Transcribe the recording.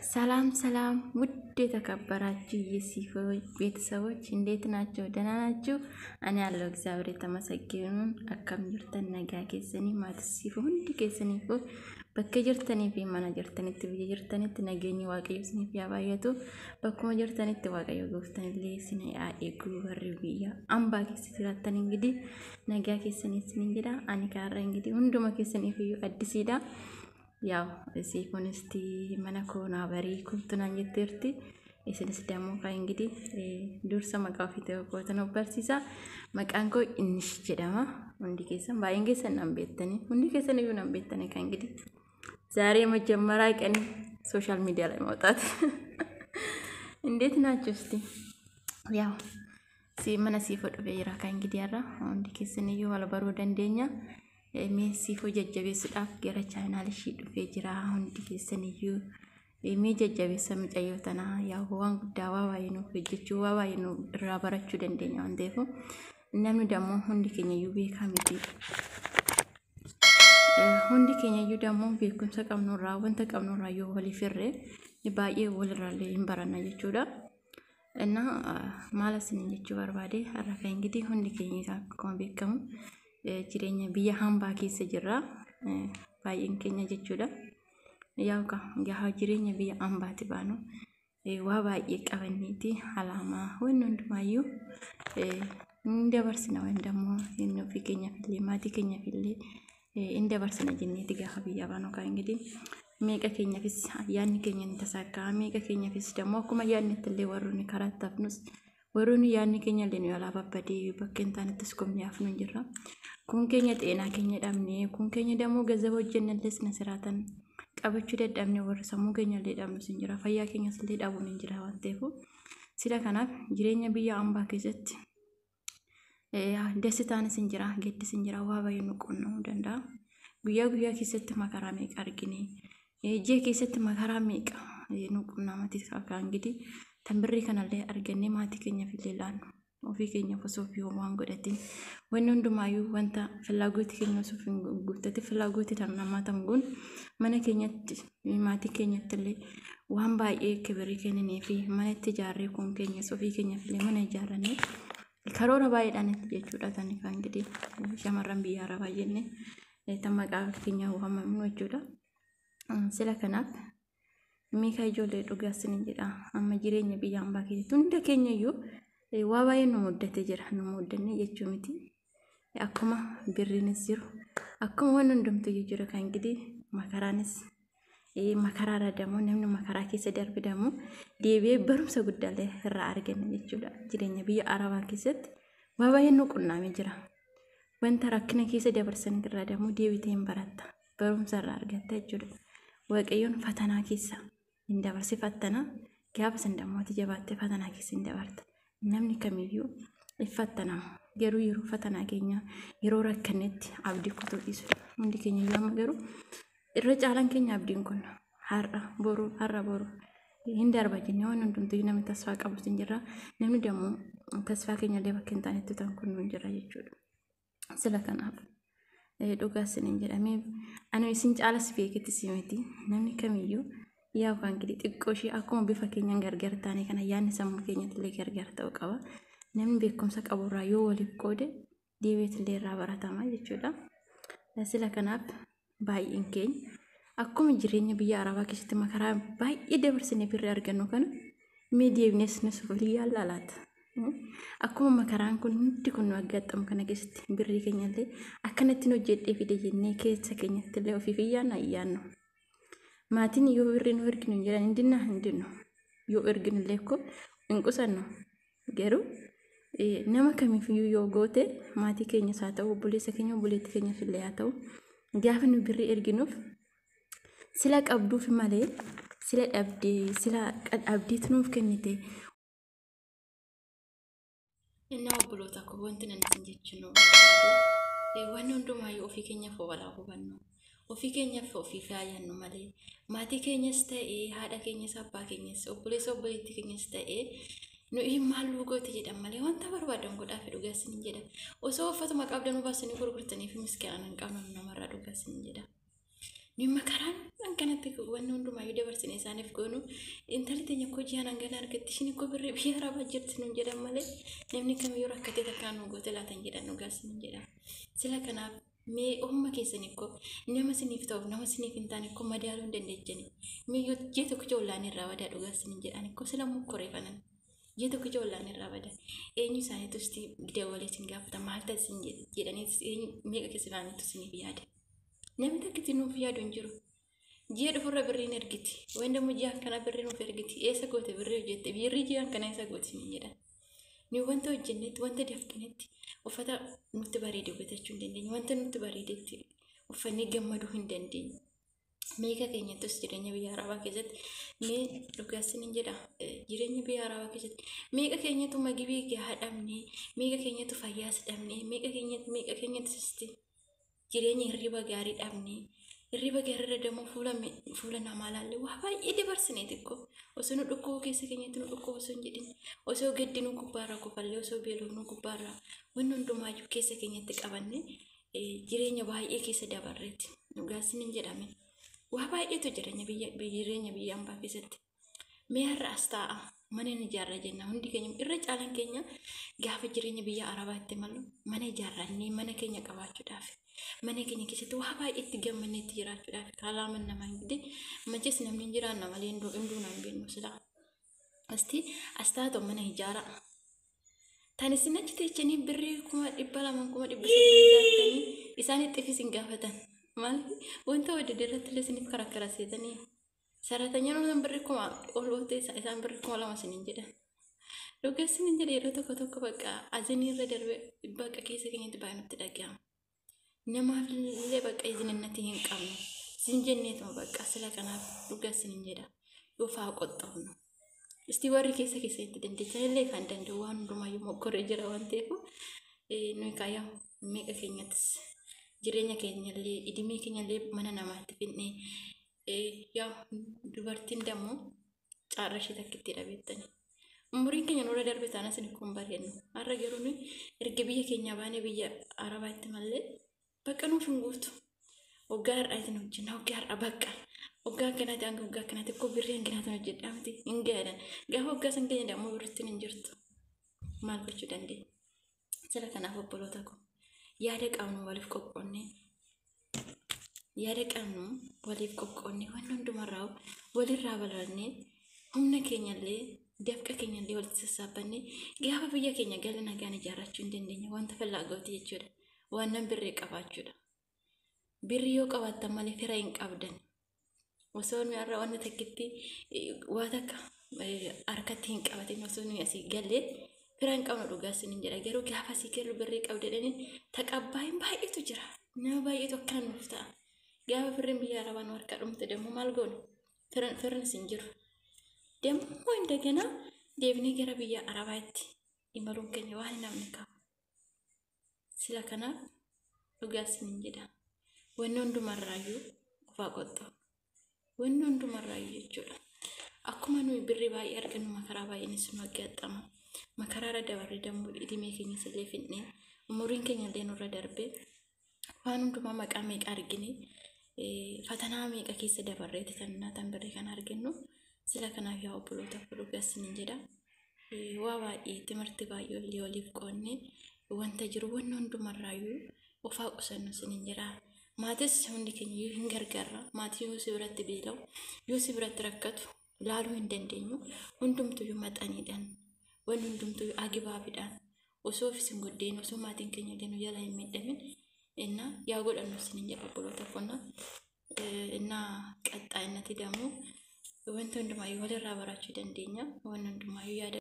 ሰላም ሰላም ውድ የተከበራችሁ የሲፎ ቤተሰቦች እንዴት ናቸው? ደህና ናችሁ? እኔ ያለው እግዚአብሔር የተመሰገነ። Akkam jirtan? Nagaa keessanii? Maatii Siifoo hundi keessaniif bakka jirtanii fi mana jirtanitti, biyya jirtanitti nageenyi Waaqayyo isiniif haa baay'atu. Bakkuma jirtanitti Waaqayyo gooftaan illee isin haa eegu. Warri biyya ambaa keessa jiraattan እንግዲህ nagaa keessanii isiniin jedha. Ani kaarra እንግዲህ hunduma keessaniif iyyuu addisiidha. ያው ሲፎን እስቲ mana koo naa barii kultu naan jetteerti. Isinis ደግሞ kaa እንግዲህ dursa maqaa ofii ta'e kootan of barsiisa. Maqaan koo Innish jedhama. Hundi keessan, baay'een keessan nan beektanii, hundi keessan iyyuu nan beektanii. Kan እንግዲህ ዛሬ መጀመሪያ ቀን ሶሻል ሚዲያ ላይ መውጣት። እንዴት ናችሁ? እስቲ ያው mana Siifoo dhufee jira. Kan እንግዲህ har'a hundi keessan iyyuu wal baruu dandeenya. Mee Siifoo jajjabeessuudhaaf gara chaanaal ishii dhufee jira. Hundi keessan iyyuu mee jajjabeessa mucayyoo tanaa. Yaa waan guddaa, waa baay'ee nuuf hojjechuu, waa baay'ee nu irraa barachuu dandeenya waan ta'eef, namni dammoo hundi keenya iyyuu beekaa miti. Hundi keenya iyyuu dammoo beekumsa qabnurraa, wanta qabnurraa yoo waliif hirree baay'ee walirraallee hin baranna jechuudha. እና maal isiniin jechuu barbaade, har'a kan እንግዲህ hundi keenya akkuma beekamu jireenya biyya hambaa keessa jirra, baay'een keenya jechuudha. Yaa gaafa jireenya biyya hambaati baanu waa baay'ee qabanneeti alaamaa wanni hundumaayyuu hin dabarsina, waan dammoo inni ofii keenyaaf illee maatii keenyaaf illee hin dabarsina jenneeti gaafa biyya baanu. Kan እንግዲህ meeqa keenyaafis yaadni keenya ni tasaakkaa, meeqa keenyaafis ደግሞ akkuma yaadnetti illee warroonni karaa hafnus, warroonni yaadni keenya illee nu yaalaa babbadee bakka hin taanettis kumni hafnu hin jirra. Kun keenya xeenaa keenya dhabne, kun keenya ደግሞ ገንዘብ hojjennellee sina siraatan qabachuu dadhabne, warra sammuu keenya illee dhabnus hin jira, fayyaa keenyas illee dhabuun hin jira waan ta'eef, sila kanaaf jireenya biyya hambaa keessatti dasitaanis hin jira, gaddis hin jira, waa baay'ee nu quunnamuu danda'a. Guyyaa guyyaa keessatti makaraa meeqa argine, ji'a keessatti makaraa meeqa nu quunnamati. Akka እንግዲህ tan birrii kanallee argannee maatii keenyaaf illee laannu, ofii keenyaaf osoo ofii waan godhatin, wanni hundumaayyuu wanta filaagooti keenya osoo hin guuttatin, filaagooti tan namaa tan guun, mana keenyatti maatii keenyatti illee waan baay'ee kibirii kenninee fi mana itti ijaarree, kun keenyas ofii keenyaaf illee mana ijaarrannee karoora baay'eedhaan itti jechuudha. Tan kan እንግዲህ shamarran biyya arabaa jenne tan maqaa keenya waamamnu jechuudha. Sila kanaaf meeqa ijoollee, dhugaa isiniin jedha, amma jireenya biyya hambaa keessatti hunda keenya iyyuu waa baay'ee nu muddatee jira. Nu muddanne jechuu miti, akkuma birriinis jiru, akkuma wanni hundumtuu jira, kan እንግዲህ makaraanis makaraarra dammoo namni makaraa keessa darbe dammoo deebi'ee barumsa guddaallee irraa arganna jechuudha. Jireenya biyya arabaa keessatti waa baay'ee nu qunnamee jira. Wanta rakkina keessa dabarsan irraa dammoo deebitee hin baratta, barumsa irraa argatta jechuudha. Waaqayyoon fatanaa keessa hin dabarsi, fattanaa gaafa san dammoo ati jabaattee fatanaa keessa hin dabarta. Namni kamiyyuu fattanama, garuu yeroo fatanaa keenya, yeroo rakkannetti abdii kutuu dhiisudha. Hundi keenya iyyuu amma garuu irra caalaan keenya abdiin kun har'a boru, har'a boru hin darba jennee waan hundumtuu namni tasfaa qabus hin jirra. Namni dammoo tasfaa keenya illee bakka hin taanetti tan kun hin jira jechuudha. Sila kanaaf dhugaa isiniin jedhamee, ani isin caalas beeketti si miti, namni kamiyyuu yaa kan እንግዲህ xiqqoo ishee akkuma bifa keenyaan gargar taane kana yaadni sammuu keenyatti illee gargar ta'uu qaba. Namni beekumsa qaburraa yoo waliif qoode deebiitti illee irraa baratama jechuudha. Sila kanaaf baay'een keenya akkuma jireenya biyya arabaa keessatti makaraa baay'ee dabarsinee birrii argannu kana, mee deebines nus walii yaalla laata? Akkuma makaraan kun hundi kun nu aggaxxamu kana keessatti birrii keenya illee akkanatti nu hojjedhee fide jennee keessa keenyatti illee ofiif iyyaanna iyyaannu. Maatiin yoo birrii nu erginu hin jedhan, hin dinnaa? Hin dinnu. Yoo erginu illee akkoo hin qusannu. Garuu nama kamiifiyyuu yoo goote, maatii keenyas haa ta'u, obboleessa keenya, obboleettii keenyas illee haa ta'u, gaafa nu birrii erginuuf sila qabduuf malee sila dhabdee sila abdiitu nuuf kennite. Innaa obboloota koo, wanti nan isin jechuun barbaadu, wanni hundumaayyuu ofii keenyaaf walaa hubannu. Ofii keenyaaf ofii faayyannu malee maatii keenyas ta'ee, haadha keenyas, abbaa keenyas, obboleessa obboleettii keenyas ta'ee, nuyi maal goote jedhan malee wanta barbaadan godhaa fi dhugaa isin jedha. Osoo uffatuma qabdanuu baasanii gurgurtanii fi miskiinaan hin qabnu namarraa, dhugaa isin jedha. Nuyi makaraan Akkanatti wanni hundumaayyuu dabarsine isaaniif goonu intalli teenya koo ji'aan hangana argatti ishiin koo birrii biyya arabaa jirti nuun jedhan malee namni kamiyyuu rakkatee takkaan nu goote laatan jedhan dhugaa isiniin jedha. Sila kanaaf mee ofuma keessanii koo nama isiniif ta'uuf nama isiniif hin taane koo madaaluu hin dandeechani. Mee yoo ji'a tokkicha ollaan irraa badaa dhugaa isiniin jedhan koo sila mokkoreefanan. Ji'a tokkicha ollaan irraa bada. Eenyu isaaniitu isti dawwalee isin gaafata maal ta'e isin jedhanii eenyu meeqa keessa isaaniitu isiniif yaada. Namni takkitti nuuf yaadu hin jiru. Ji'a dhufurra birriin ergiti. Waan dammoo ji'a akkana birrii nuuf ergiti. Eessa goote birrii hojjette? Birrii ji'a akkana eessa goote isiniin jedhan. Nuyi wanta hojjennetti, wanta dafqinetti uffata nutti bareede bitachuu hin dandeenyu. Wanta nutti bareedetti uffannee gammaduu hin dandeenyu. Meeqa keenyattus jireenya biyya arabaa keessatti mee dhugaa isiniin jedha jireenya biyya arabaa keessatti meeqa keenyatu magibii gahaa dhabne, meeqa keenyatu fayyaas dhabne, meeqa keenyatu meeqa keenyatu jireenya hirriba gaarii dhabne, hirriba gaariirra dammoo fuula namaa laalle waa baay'ee dabarsine xiqqoo osoo nu dhukkubu keessa keenyatti nu dhukkubu osoo hin jedhin osoo gaddi nu gubbaarraa kofallee osoo beelofnu nu gubbaarraa wanni hundumaayyuu keessa keenyatti qabanne jireenya baay'ee keessa dabarreetti dhugaa isiniin jedhame. Waa baay'eetu jireenya biyya ambaa keessatti. Mee har'a as taa'a mana ni ijaarra jenna hundi keenya irra caalaan keenya gaafa jireenya biyya arabaatti malu mana ijaarrannee mana keenya qabaachuudhaaf mana keenya keessatti waa baay'eetti gammannee itti jiraachuudhaaf kalaaman namaa gidee machis namni hin jiraanna malee hin duuna hin beeknu silaa. Asti as taatu mana ijaaraa. Tan isin achi teechanii birrii 200,000 300,000 ijaartanii isaan itti isin gaafatan. Maaliif wanta hojjete irratti illee isiniif karakkara seetanii saratanyaan isaan birrii kuma ol oolte isaan birrii 2,000 isiniin jedhan. Dhugaa isiniin jedhe yeroo tokko tokko bakka azinii irra darbe bakka keessa keenyatti baay'ee nutti dhaga'ama. Namaaf illee bakka izininnatii hin qabnu. Isin jenneetuma bakka sila kanaaf dhugaa isiniin jedha. Yoo faa qoxxoofnu. Isti warri keessa keessatti dandeechan illee kan danda'u waan hundumaayyuu mokkoree jira waan ta'eef nuyi kaayyaa meeqa keenyattis jireenya keenyallee idimee keenyallee mana namaatti finnee yaa dubartiin dammoo caarra ishee takkitti dhabeettani. Umuriin keenya nurra darbe taana isin kun bareennu. Har'a garuu nuyi erga biyya keenyaa baanee biyya arabaatti mallee bakka nuuf hin guutu. Waggaa har'aa isin hojjenna waggaa har'aa bakka. Waggaa akkanaati hanga waggaa akkanaati koo birrii hanginaatiin hojjedhaa miti hin gaadhan. Gaafa waggaa san keenya dammoo birrittiin hin jirtu. Maal gochuu dandeenya? Sila kanaaf obboloota koo yaada qabnu waliif qoqqoonnee yaada qabnu waliif qoqqoonnee waan hundumarraa walirraa barannee humna keenyallee dafqa keenyallee walitti sassaabbannee gaafa biyya keenya gala nagaan ijaarrachuu hin dandeenya wanta fallaagooti jechuudha. Waan nan birrii qabaachuudha. Birrii yoo qabaattan malee fira hin qabdan. Osoo nuyi har'a wanta takkitti waa takka harkatti hin qabatin osoo nuyi asii gallee fira hin qabnu dhugaa isiniin jedha. Garuu gaafa asii gallu birrii qabda jedhanii taqabbaayin baay'eetu jira. Nama baay'eetu akkana nuuf ta'a. Gaafa firriin biyya arabaa nu harka dhumte dammoo maal goonu? Firris hin jiru. Dammoo indagana deebinee gara biyya arabaatti imaluun keenya waan namni qabu. Sila kanaaf dhugaa isiniin jedha. Wanni hundumarraayyuu ofaa qoxxoo. Wanni hundumarraayyuu jechuudha. Akkuma nuyi birrii baay'ee argannu makaraa baay'eenis nu aggaxxama. Makaraarra dabarre dammoo idimee keenyas illee finnee umuriin keenya illee nurra darbee waan hundumaa maqaa meeqa argine fatanaa meeqa keessa dabarreeti tan birrii kana argannu. Sila kanaaf yaa obboloota dhugaa isiniin jedha. Waa baay'ee timirti baay'ee illee waliif qoonnee wanta jiru wanni hundumarraayyuu ofaa qusannu isiniin jedha. Maatis hundi keenya iyyuu hin gargaarra. Maatiin yoo si biratti beela'u, yoo si biratti rakkatu laaluu hin dandeenyu. Hundumtuyyuu maxaniidhaan, wanni hundumtuyyuu agibaabiidhaan osoo ofis hin goddeen osoo maatiin keenya illee nu jala hin miidhamin innaa yaa godhannu isiniin jedha obboloota koo. Innaa qaxxaa'innati dammoo wanta hundumaayyuu walirraa barachuu dandeenya. Wanni hundumaayyuu yaada